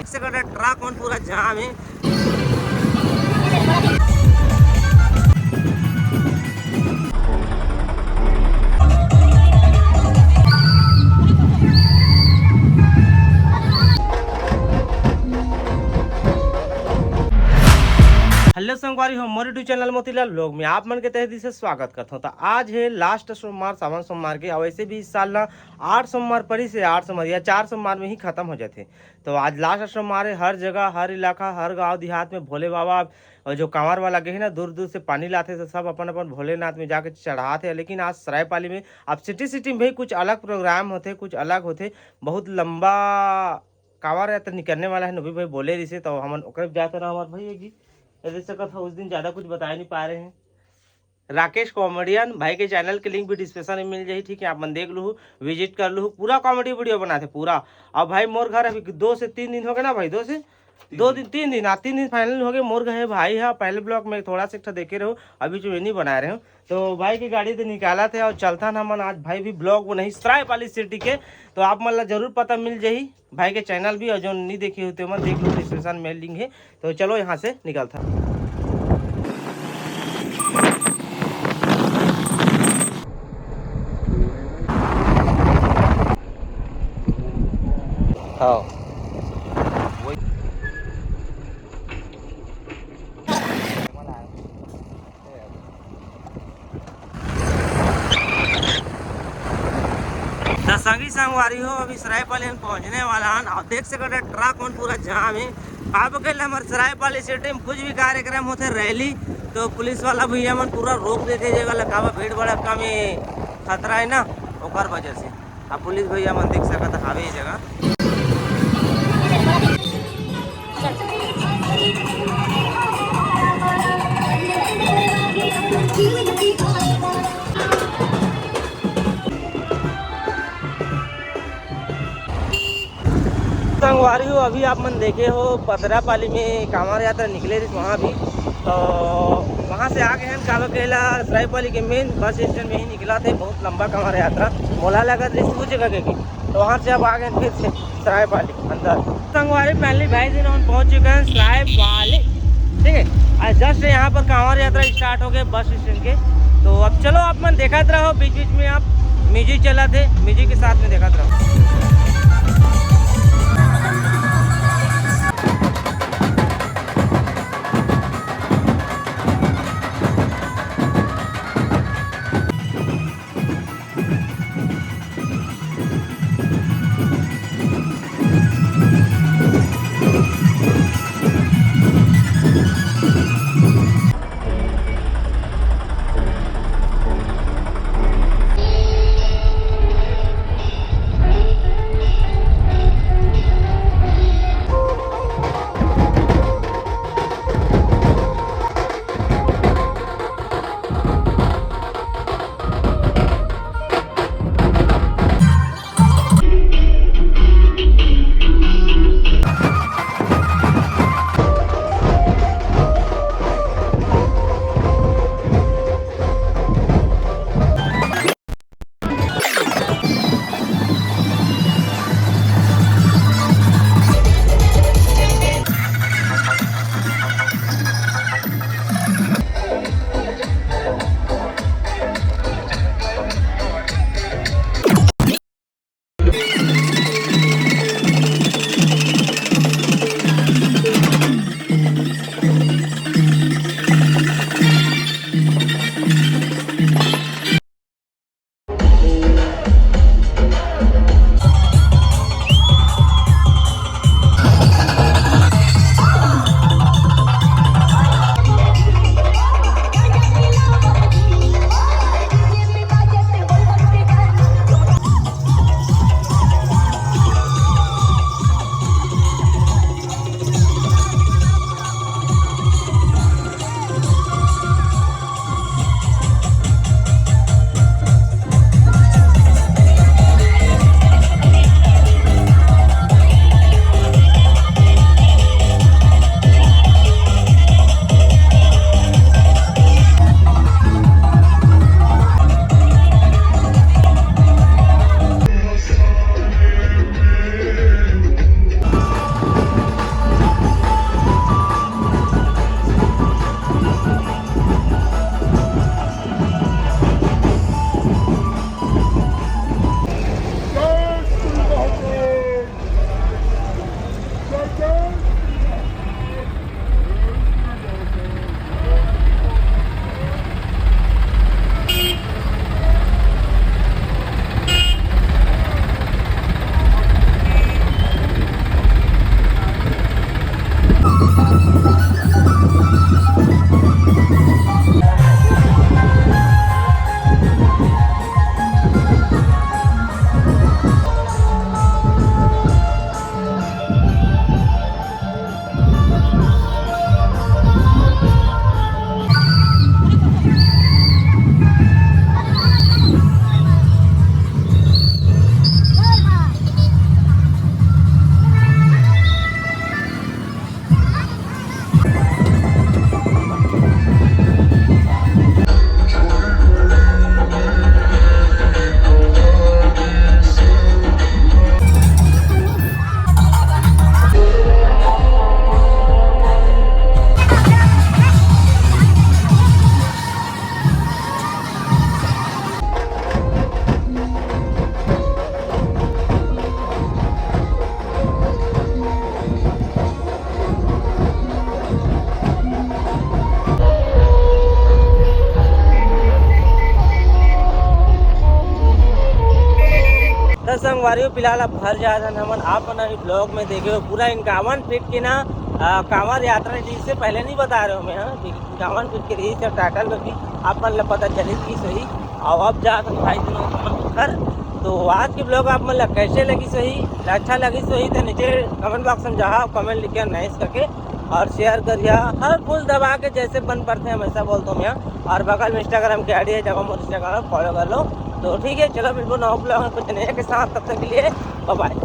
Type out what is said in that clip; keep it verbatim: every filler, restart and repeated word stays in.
से कटा ट्रक मन पूरा जाम है। हेलो संगवारी हो, मोर YouTube चैनल मोतीलाल व्लॉग में आप मन के तहे दिल से स्वागत करथों। तो आज है लास्ट सोमवार, सावन सोमवार के, और वैसे भी इस साल ना आठ सोमवार पड़ी से आठ सोमवार या चार सोमवार में ही खत्म हो जाते। तो आज लास्ट सोमवार है, हर जगह, हर इलाका, हर गांव देहात में भोले बाबा और जो कांवर वाला गए हैं ना, दूर दूर से पानी लाते, तो सब अपन अपन भोलेनाथ में जाके चढ़ाते हैं। लेकिन आज सरायपाली में, अब सिटी सिटी में भी कुछ अलग प्रोग्राम होते, कुछ अलग होते, बहुत लंबा कांवर यात्रा निकलने वाला है, नबी भाई बोले रिसे, तो हमन ओकरे जाते रहो हमार भाई। एक ये देख सकत हो, उस दिन ज्यादा कुछ बता नहीं पा रहे हैं। राकेश कॉमेडियन भाई के चैनल के लिंक भी डिस्क्रिप्शन में मिल जाही, ठीक है, आप मन देख लूहू, विजिट कर लूहू, पूरा कॉमेडी वीडियो बनाते पूरा। अब भाई मोर घर अभी दो से तीन दिन हो गए ना भाई, दो से दो दिन, तीन दिन, हाँ, तीन दिन फाइनल हो गए। मोर घर है भाई, हाँ, पहले ब्लॉग में थोड़ा सा एक ठो देखे रहो, अभी जो ये नहीं बनाए रहे हो। तो भाई की गाड़ी तो निकाला थे और चलता ना मन, आज भाई भी ब्लॉग बनाही सरायपाली सिटी के, तो आप मन ला जरूर पता मिल जाही। भाई के चैनल भी, और जो नहीं देखे होते मन देख लो, डिस्क्रिप्शन में लिंक है। तो चलो यहाँ से निकलता। हाँ। त संगी संगवारी हो, अभी सरायपाली हम पहुंचने वाला हन। और देख सकत हन, ट्रक मन पूरा जाम है। अब के हमारे सरायपाली सिटी में कुछ भी कार्यक्रम होते, रैली, तो पुलिस वाला भैया मन पूरा रोक देते, जगह लगावा, भीड़ भड़क्का में खतरा है ना, ओकर वजह से। अब पुलिस भैया मन देख सकत हावे ये जगह। संगवारी हो, अभी आप मन देखे हो पतरापाली में कांवर यात्रा निकले रहिस, वहाँ भी तो वहाँ से आ गए हैं। काबर केला सरायपाली के मेन बस स्टैंड में ही निकला थे, बहुत लंबा कांवर यात्रा। मोला लगत रहिस वो जगह के, तो वहाँ से अब आ गए फिर से सरायपाली अंदर। संगवारी, फाइनली भाई जी हम पहुंच चुके हैं सरायपाली, ठीक है। और जस्ट यहाँ पर कांवर यात्रा स्टार्ट हो गए बस स्टैंड के। तो अब चलो आप मन देखत रहो, बीच बीच में आप म्यूजिक चला थे, म्यूजिक के साथ में देखत रहो। फिलहाल अब घर जात हन हमन। आप मन अभी ब्लॉग में देखे हो पूरा इक्यावन फीट के ना, अ, कांवर यात्रा, जिससे पहले नहीं बता रहे हो मैं, हाँ, इक्यावन फीट के रहिस हे टाइटल में भी, आप मन ला पता चलिस होही। अउ अब जात हन भाई दोनों घर। तो आज के ब्लॉग आप मन ला कैसे लगिस होही, अच्छा लगिस होही तो नीचे कमेंट बॉक्स में जाओ, कमेंट लिख के नाइस करके, और शेयर करिया, हर फुल दबा के, जैसे बन पड़थे हमेशा बोलता हूँ मैं। और बगल में इंस्टाग्राम के आईडी है, जब हम इंस्टाग्राम फॉलो कर लो। तो ठीक है, चलो मिलबो नवा ब्लॉग में कुछ नए के साथ, तब तक के लिए बाय बाय।